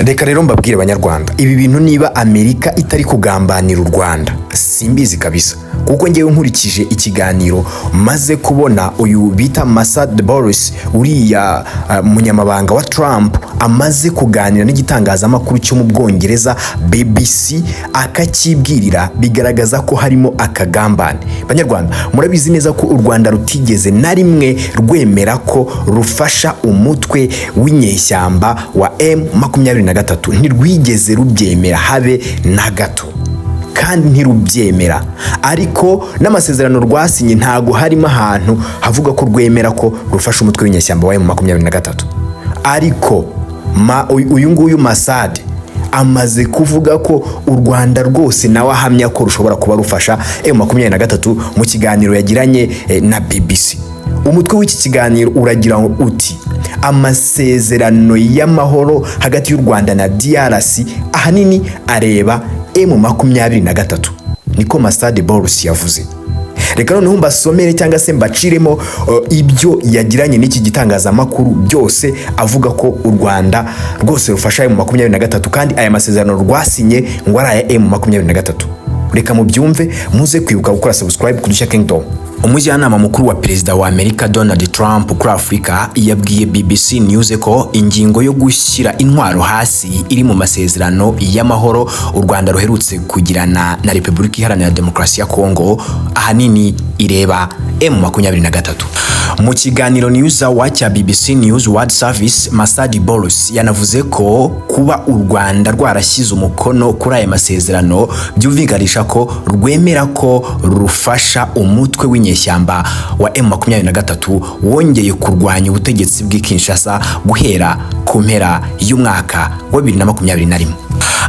Reka rero mbabwire Abanyarwanda, ibi bintu niba Amerika itari kugambanira u Rwanda simbizi kabisa, kuko ngewe nkurikije ikiganiro maze kubona uyu bita Massad Boulos, uriya munyamabanga wa Trump, amaze kuganira n'igitangazamakuru cyo mu Bwongereza BBC akacyibwirira, bigaragaza ko harimo akagambane. Banyarwanda, murabizi neza ko u Rwanda rutigeze na rimwe rwemera ko rufasha umutwe w'inyeshyamba wa M23. Ntirwigeze rubyemera habe na gato kandi ntirubyemera, ariko n'amasezerano rwasinye ntago harimo ahantu havuga ko rwemera ko rufasha umutwe w'inyeshyamba wa M23. Ariko uyu nguyu Massad amaze kuvuga ko u Rwanda rwose nawe ahamya ko rushobora kuba rufasha M23 mu kiganiro yagiranye na BBC. Umutwe w'iki kiganiro uragira uti: "Amasezerano y'amahoro hagati y'u Rwanda na DRC ahanini areba M23," niko Massad Boulos yavuze. Reka noneho mbasomere cyangwa se mbaciremo ibyo yagiranye n'iki gitangazamakuru byose, avuga ko u Rwanda rwose rufasha M23 kandi aya masezerano rwasinye ngo ari aya M23. Reka mubyumve, muze kwibuka gukora subscribe ku Dushya Kingdom. Umujyanama mukuru wa Perezida wa Amerika Donald Trump kuri Afurika yabwiye BBC News ko ingingo yo gushyira intwaro hasi iri mu masezerano y'amahoro u Rwanda ruherutse kugirana na Repubulika Iharanira Demokarasi ya Kongo ahanini ireba M23. Mu kiganiro Newshour cya BBC News World Service, Massad Boulos yanavuze ko kuba u Rwanda rwarashyize umukono kuri aya masezerano byumvikanisha ko rwemera ko rufasha umutwe w'inyeshyamba wa M23 wongeye kurwanya ubutegetsi bw'i Kinshasa guhera ku mpera y'umwaka wa 2021.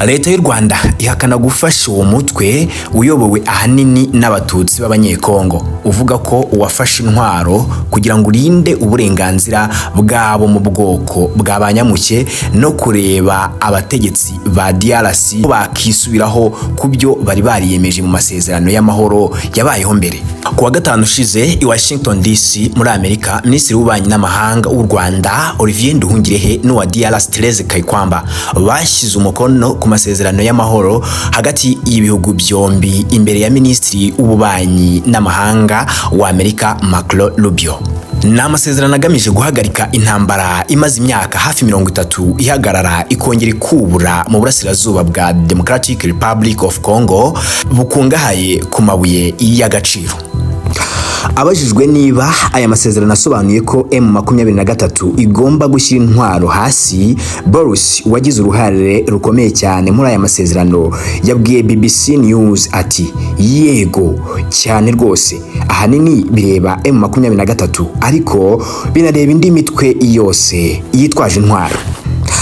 Leta y'u Rwanda ihakana gufasha uwo mutwe uyobowe ahanini n'Abatutsi b'Abanyekongo, uvuga ko wafashe intwaro kugira ngo urinde uburenganzira bwabo mu bwoko bwa banyamuke no kureba abategetsi ba DRC bakisubiraho ku byo bari bariyemeje mu masezerano y'amahoro yabayeho mbere. Ku wa gatanu ushize i Washington DC muri Amerika, Minisitiri w'Ububanyi n'Amahanga w'u Rwanda Olivier Nduhungirehe n'uwa DRC Thérèse Kayikwamba bashyize umukono ku masezerano y'amahoro hagati y'ibihugu byombi imbere ya Minisitiri w'Ububanyi n'Amahanga wa Amerika Marco Rubio. Ni amasezerano agamije guhagarika intambara imaze imyaka hafi 30 ihagarara ikongera ikubura mu burasirazuba bwa Democratic Republic of Congo bukungahaye ku mabuye y'agaciro. Abajijwe niba aya masezerano asobanuye ko M23 igomba gushyira intwaro hasi, Boulos wagize uruhare rukomeye cyane muri aya masezerano yabwiye BBC News ati: "Yego, cyane rwose. Ahanini bireba M23 ariko binareba indi mitwe yose yitwaje intwaro."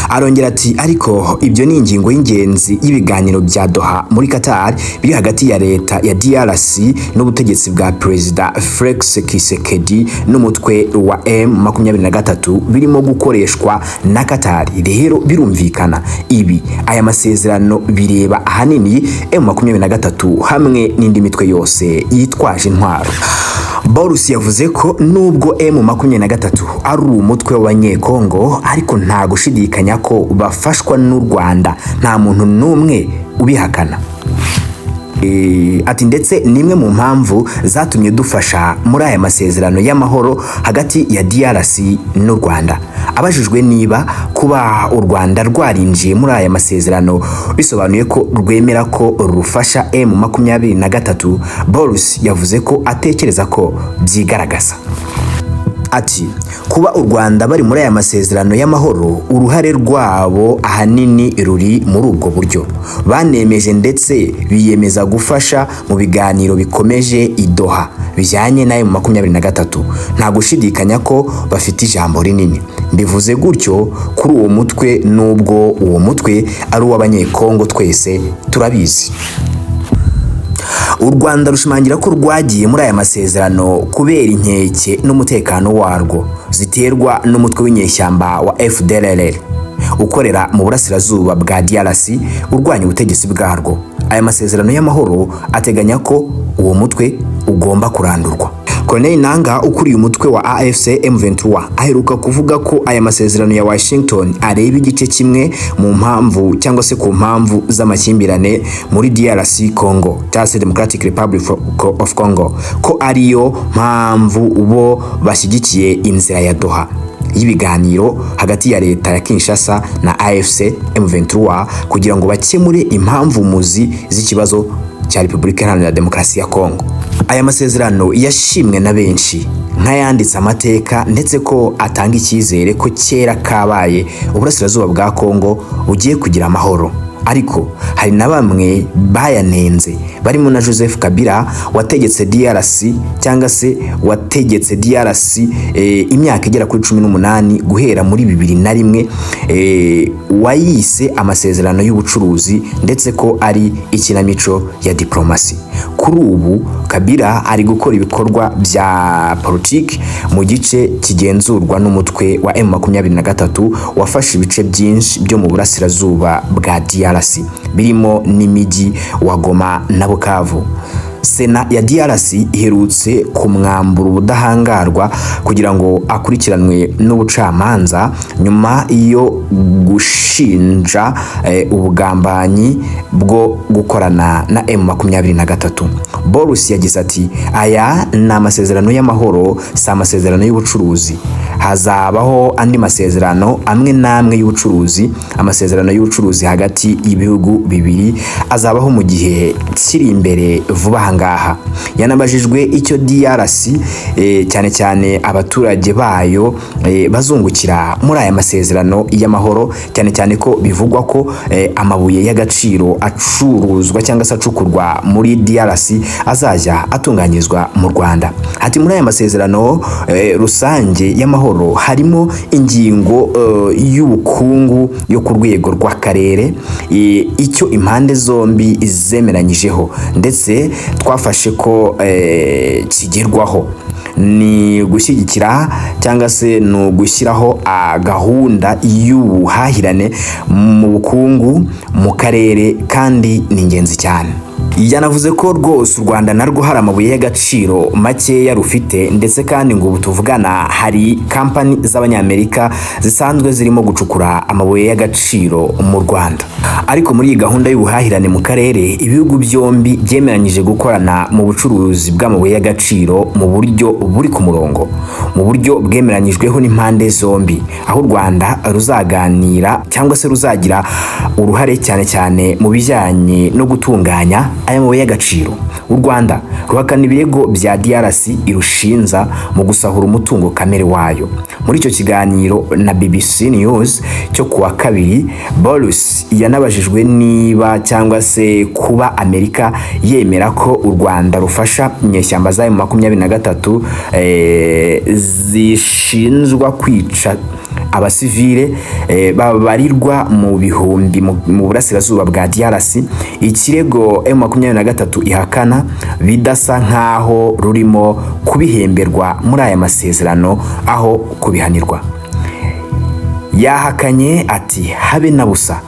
Arongera ati: "Ariko ibyo ni ingingo y'ingenzi y'ibiganiro bya Doha muri Qatar biri hagati ya leta ya DRC n'ubutegetsi bwa Perezida Felix Tshisekedi n'umutwe wa M23 birimo gukoreshwa na Qatar. Rero birumvikana, ibi aya masezerano bireba ahanini M23 hamwe n'indi mitwe yose yitwaje intwaro." Boulos yavuze ko nubwo M23 ari umutwe w'Abanyekongo, ariko nta gushidikanya ko bafashwa n'u Rwanda, nta muntu n'umwe ubihakana. Ati: "Ndetse nimwe mu mpamvu zatumye dufasha muri aya masezerano y'amahoro hagati ya DRC n'u Rwanda." Abajijwe niba kuba u Rwanda rwarinjiye muri aya masezerano bisobanuye ko rwemera ko rufasha M23, Boulos yavuze ko atekereza ko byigaragaza. Ati: "Kuba u Rwanda bari muri aya masezerano y'amahoro, uruhare rwabo ahanini ruri muri ubwo buryo. Banemeje ndetse biyemeza gufasha mu biganiro bikomeje i Doha bijyanye n'ayo mu 23. Nta gushidikanya ko bafite ijambo rinini, mbivuze gutyo, kuri uwo mutwe, nubwo uwo mutwe ari uw'Abanyekongo, twese turabizi." U Rwanda rushimangira ko rwagiye muri aya masezerano kubera inkeke n'umutekano warwo ziterwa n'umutwe w'inyeshyamba wa FDLR ukorera mu burasirazuba bwa DRC urwanya ubutegetsi bwarwo. Aya masezerano y'amahoro ateganya ko uwo mutwe ugomba kurandurwa. Corneille Nangaa, ukuriye umutwe wa AFC M23, aheruka kuvuga ko aya masezerano ya Washington areba igice kimwe mu mpamvu cyangwa se ku mpamvu z'amakimbirane muri DRC Congo, cyangwa se Democratic Republic of Congo, ko ariyo mpamvu bo bashyigikiye inzira ya Doha y'ibiganiro hagati ya leta ya Kinshasa na AFC M23 kugira ngo bakemure impamvu muzi z'ikibazo cya Repubulika Iharanira Demokarasi ya Kongo. Aya masezerano yashimwe na benshi nk'ayanditse amateka, ndetse ko atanga icyizere ko kera kabaye uburasirazuba bwa Kongo bugiye kugira amahoro. Ariko hari na bamwe bayanenze, barimo na Joseph Kabila wategetse DRC, cyangwa se wategetse DRC imyaka igera kuri 18 guhera muri 2001, wayise amasezerano y'ubucuruzi, ndetse ko ari ikinamico ya diplomasi. Kuri ubu Kabila ari gukora ibikorwa bya politiki mu gice kigenzurwa n'umutwe wa M23 wafashe ibice byinshi byo mu burasirazuba bwa DRC, birimo n'imijyi wa Goma na Bukavu. Sena ya DRC iherutse kumwambura ubudahangarwa kugira ngo akurikiranwe n'ubucamanza nyuma yo gushinja ubugambanyi bwo gukorana na M23. Boulos yagize ati: "Aya ni amasezerano y'amahoro, si amasezerano y'ubucuruzi. Hazabaho andi masezerano amwe n'amwe y'ubucuruzi. Amasezerano y'ubucuruzi hagati y'ibihugu bibiri azabaho mu gihe kiri imbere vuba aha ngaha." Yanabajijwe icyo DRC, cyane cyane abaturage bayo, bazungukira muri aya masezerano y'amahoro, cyane cyane ko bivugwa ko amabuye y'agaciro acuruzwa cyangwa se acukurwa muri DRC azajya atunganyirizwa mu Rwanda. Ati: "Muri aya masezerano rusange y'amahoro harimo ingingo y'ubukungu yo ku rwego rw'akarere, icyo impande zombi zemeranyijeho ndetse twafashe ko kigerwaho ni gushyigikira cyangwa se ni ugushyiraho gahunda y'ubuhahirane mu bukungu mu karere, kandi ni ingenzi cyane." Yanavuze ko rwose u Rwanda narwo hari amabuye y'agaciro makeya rufite, ndetse kandi ngo ubu tuvugana hari kampani z'Abanyamerika zisanzwe zirimo gucukura amabuye y'agaciro mu Rwanda. Ariko muri iyi gahunda y'ubuhahirane mu karere, ibihugu byombi byemeranyije gukorana mu bucuruzi bw'amabuye y'agaciro mu buryo buri ku murongo, mu buryo bwemeranyijweho n'impande zombi, aho u Rwanda ruzaganira cyangwa se ruzagira uruhare cyane cyane mu bijyanye no gutunganya aya mabuye y'agaciro. U Rwanda ruhakana ibirego bya DRC irushinja mu gusahura umutungo kamere wayo. Muri icyo kiganiro na BBC News cyo kuwa kabiri, Boulos yanabajijwe niba cyangwa se kuba Amerika yemera ko u Rwanda rufasha inyeshyamba zayo 23 zishinjwa kwica abasivile babarirwa mu bihumbi mu burasirazuba bwa DRC, ikirego M23 ihakana, bidasa nkaho rurimo kubihemberwa muri aya masezerano aho kubihanirwa. Yahakanye ati: "Habe na busa.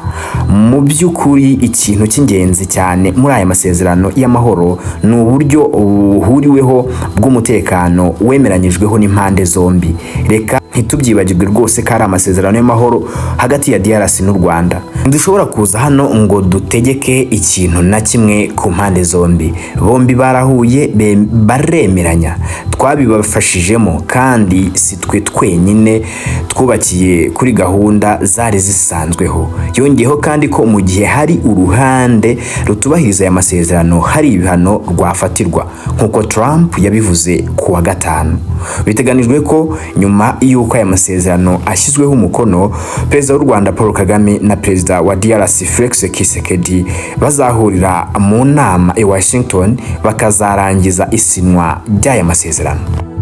Mu by'ukuri ikintu cy'ingenzi cyane muri aya masezerano y'amahoro ni uburyo buhuriweho bw'umutekano wemeranyijweho n'impande zombi. Reka ntitubyibagirwe rwose ko ari amasezerano y'amahoro hagati ya DRC n'u Rwanda. Ntidushobora kuza hano ngo dutegeke ikintu na kimwe ku mpande zombi. Bombi barahuye, baremeranya, twabibafashijemo, kandi si twe twenyine twubakiye kuri gahunda zari zisanzweho." Yongeyeho kandi ko mu gihe hari uruhande rutubahiriza aya masezerano, hari ibihano rwafatirwa, nk'uko Trump yabivuze ku wa gatanu. Biteganijwe ko nyuma y'uko aya masezerano ashyizweho umukono, Perezida w'u Rwanda Paul Kagame na Perezida wa DRC Felix Tshisekedi bazahurira mu nama i Washington, bakazarangiza isinywa ry'aya masezerano.